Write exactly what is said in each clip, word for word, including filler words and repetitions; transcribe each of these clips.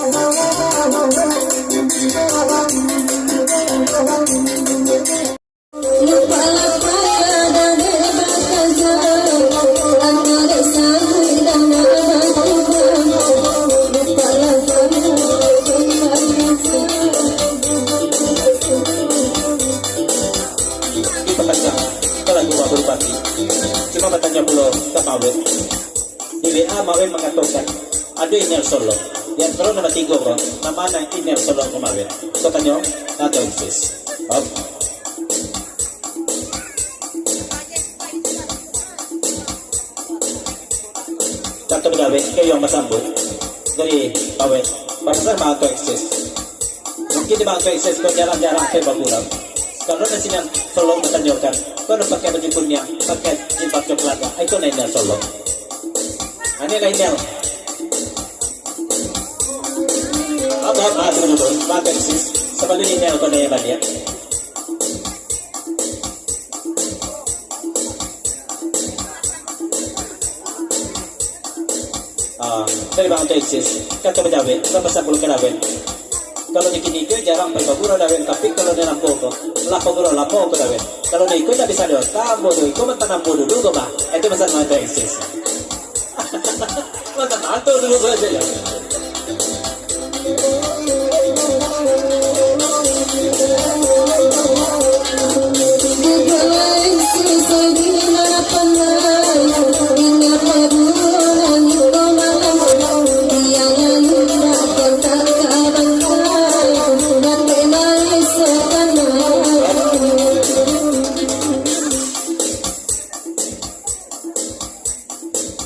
Di Pakacang, ka lagu Mabur Pati. Cuma batanyo pulo ka Mawet. Di W A Mawet mangatokan, ado email solo. Di antaro namba tigo ko, namo nan email solo ka Mawet. Ko tanyo, nado eksis. Op. Kato bagawe, ke yang basambuik. Dari Mawet, bapasan Bang Anto Eksis. Mungkin di Bang Anto Eksis ko jarang-jarang pai bagurau. Kalau nasinya tolong batanyokan, kalau pakai baju kuniang, pakai jilbab coklat, ah, itu nainya tolong. Ini nainya. Apa, apa, tunggu dulu, Bang Anto Eksis. Sebelum email kau nanya balik. Ah, dari Bang Anto Eksis, kato bagawe, bapasan pulo ka Dawen. Kalau di kini ko jarang pai bagurau Dawen, tapi kalau di lambo ko, lah bagurau lamo ko Dawen. Kalau di iko tak bisa doh, tambo tu, iko mantan ambo dulu ko, Bah. Itu pasan Bang Anto Eksis. Mantan Anto dulu saja ya.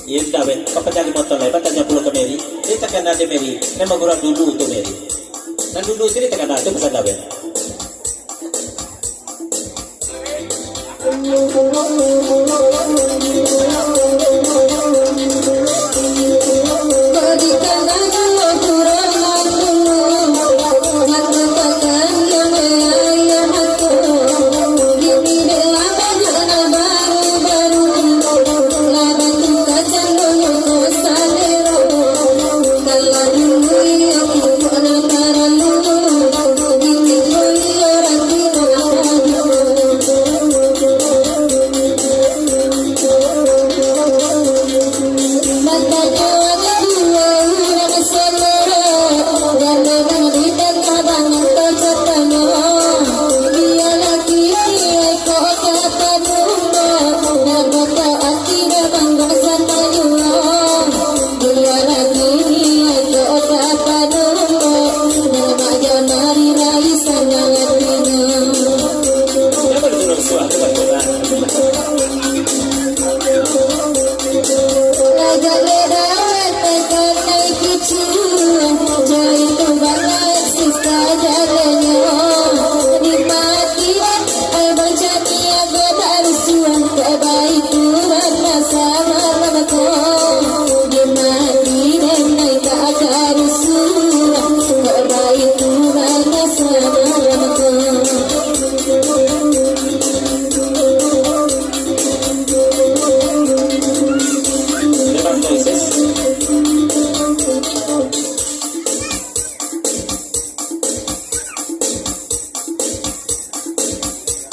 Iyo, ndak, weh. Ka panyalin motor lai, batanyo pulo ka Mary. Dia takana dek Mary, memang urang dulu tu, Mary. Nan dulu tu dia takana tu, pesan dah, weh.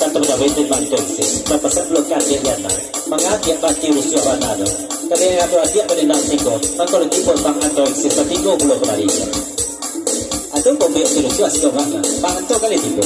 Kan tamudah weteh Bang Anto Eksis, bapasan pulo ka adiak Yana. Mangadiak bati rusuah bana tu. Kali ado adiak badendam siko, mangko tibo Bang Anto Eksis batigo pulo kamari. Aduh, bombek si rusuah siko bana. Bang Anto kali tibo.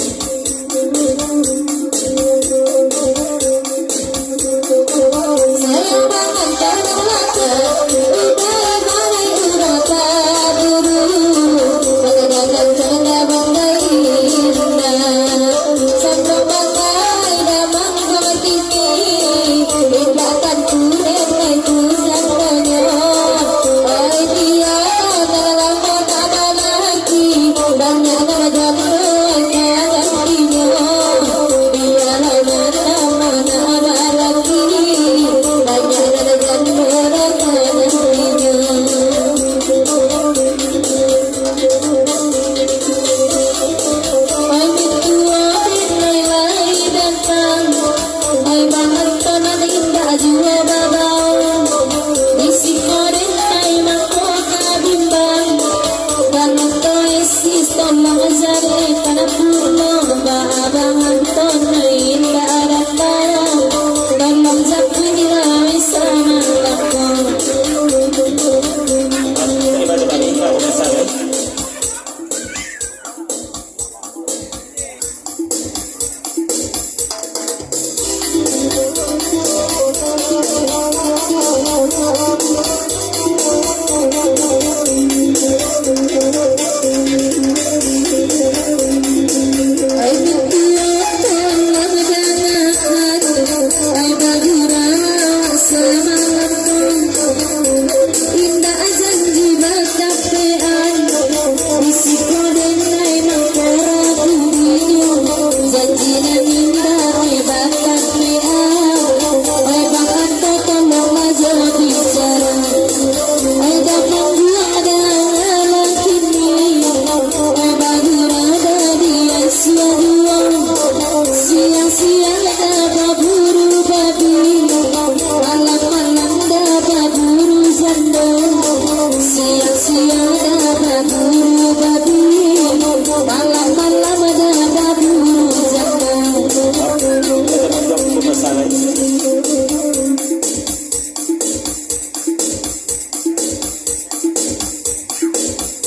Malam-malam ada babu janda.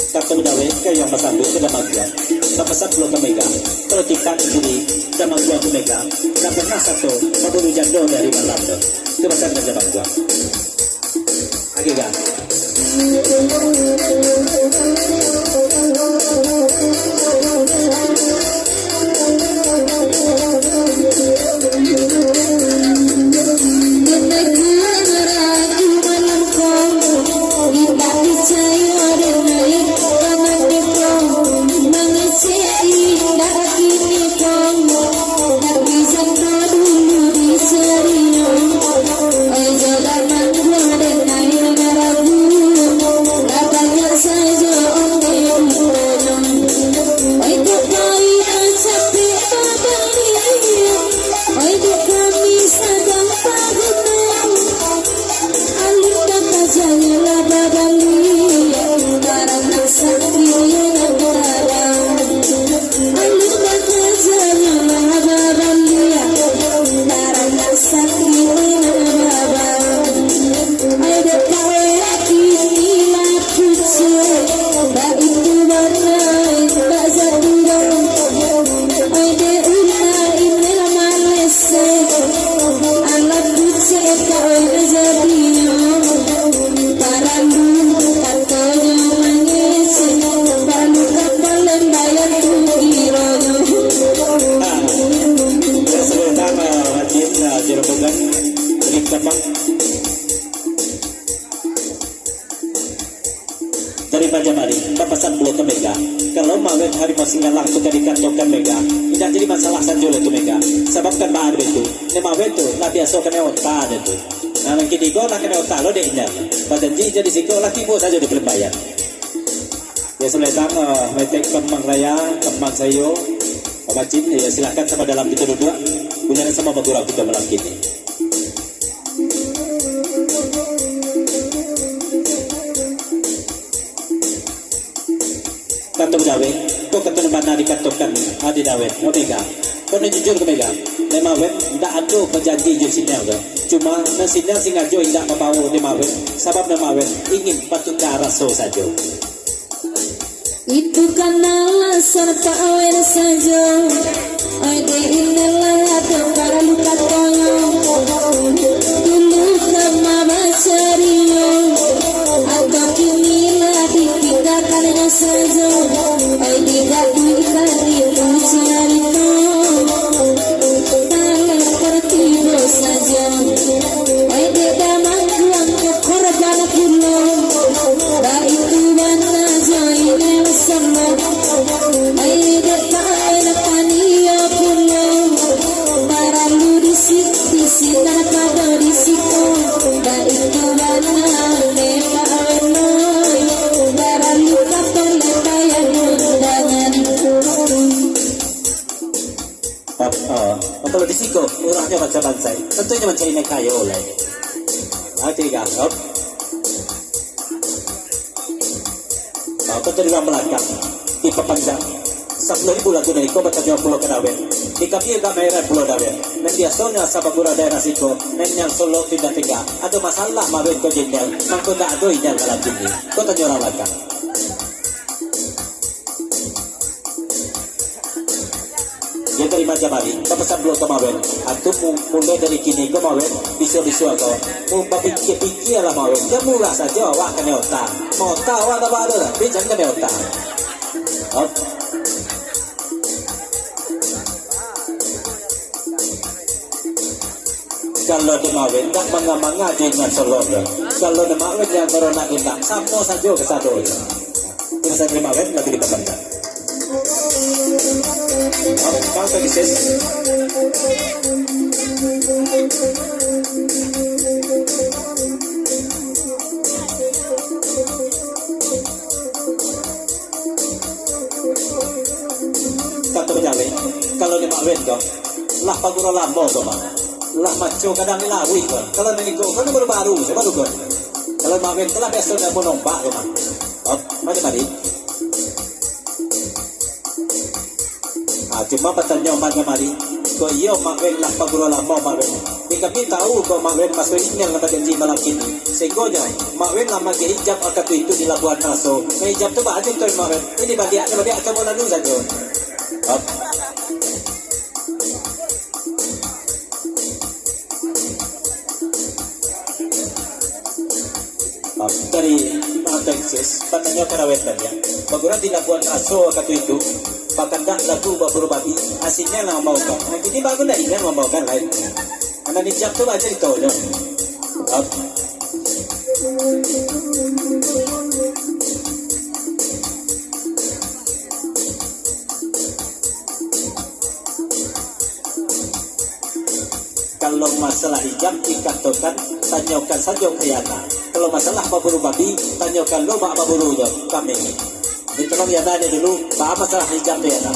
Kato bajawek ka yang basambuik ka Damaguang, bapasan pulo ka Mega, kalau tipak di Damaguang tu Mega, ndak pernah sato mamburu jando dari malam tu. Tu pasan dari Damaguang. Agak gak? Oi, dek kami sadang pagunung, alun bakajanyo lah babaliak, barang sakti nan gadang. Alun bakajanyo lah babaliak, barang sakti nan gadang. Oi, dek kami lah pucuk, baitu bana indak jadi doh. Oi, dek Una Inel Malese, alah pucuk kau nan jadinyo. Paralu katonyo mangecek, paralu ka palembaian tu kironyo. Nah, ya, selamat datang, ah, Haji, ah, Jerobogan, Rik Kapang. Dari Banjarmasin, bapasan pulo ka Mega. Kalau Mawen Harimau Singgalang tu ka dikatokan Mega, indak jadi masalah sajo lah tu Mega. Sabab kan baa dek tu, Nek Mawen tu lah biaso kanai ota dek tu. Nah, nan kini ko lah kanai ota lo dek inyo. Bajanji inyo di siko lah tibo sajo di palembaian. Ya, selamat datang, eh, Metek Kambang Raya, Kambang Sayo, Pamacin, ya, silakan sama dalam kita duduk. Punyo sama bagurau kita malam kini. Kato bajawek, ko kato nan bana dikatokan Adi Dawet, oh, Mega. Ko nan jujur ko, Mega. Nek Mawen ndak ado bajanji jo si Nel tu. Cuma nan si Nel singajo indak mambawo Nek Mawen, sabab Nek Mawen ingin batuka raso sajo. Itu kan alasan Pak Wen sajo. Oi, dek Inel lah ado paralu katonyo. Dulu ka ma bacario, atau kini lah ditinggakan nyo sajo. Oi, digaduihkan itu carito. Talempar tibo sajo. Oi, dek Damangguang ka korban pulo. Baitu bana jo Inel samo. Ai dek Mawen panio pulo, paralu di si-, di sinan pado di siko. Baitu bana dek Mawen, paralu ka palembaian undangan. Ap-, ah, kalau di siko, urahnyo macam bansai. Tantunyo mancari nan kayo lai. Oke, gagap. Ah, kau tadi urang balakang, dipapanjang. Sapuluah ribu lagu dari kau batanyo pulo ka Dawet. Di kami agak maeran pulo Dawet. Nan biasonyo asa bagurau daerah siko, nan yang Solok pindah tingga. Ado masalah Mawen ko jendel, mangko ndak ado indak dalam kini. Kau tanyo urang balakang. Yo tarimo jamari, bapasan pulo ka Mawen. Atu mu-, mulai dari kini ko Mawen, bisuak-bisuak ko. Mu bapikia-pikialah Mawen, jan murah sajo awak kanai ota. Maota awak ndak baa doh, tapi jan kanai ota. Hop. Kalau di Mawen, ndak manga-manga jo inyo Solok doh. Kalau di Mawen yang baru nak indak, samo sajo kasadonyo. Irasan di Mawen labiah dipapanjang. Bang, bang, bang, sis. Kato bajawek, kalau di Mawen ko, lah paguro lamo ko, Bang. Lah maco kadang di lauik ko. Kalau nan iko ko, nan baru-baru, baru ko. Kalau Mawen ko lah biaso nan manombak ko, Bang. Op, mano mari? Ah, cuma batanyo mano mari. Kok iyo Mak Wen lah paguru lamo Mak Wen. Di kami tahu kok Mak Wen masuak email lah bajanji malam kini. Sehinggonyo, Mak Wen lah magiah ijab wakatu itu di Labuan Raso. Nah, ijab tu baa carito Mak Wen? Ini baliak, baliak, kamu lalu sajo. Op. Dari Texas, batanyo ka Rawen tadi, ya. Baguran di Labuan Raso wakatu itu, bakandak lagu baburu babi, asinyo lah mambaokan. Nah, kini baru ndak ingat mambaokan lain. Karena ni jam tu baca itu, ya. Up. Kalau masalah ijab dikatokan, tanyokan sajo ka Yana. Kalau masalah baburu babi, tanyokan lo bak baburu jo kami. Jadi tolong Yana ni dulu, baa masalah ijab tu Yana.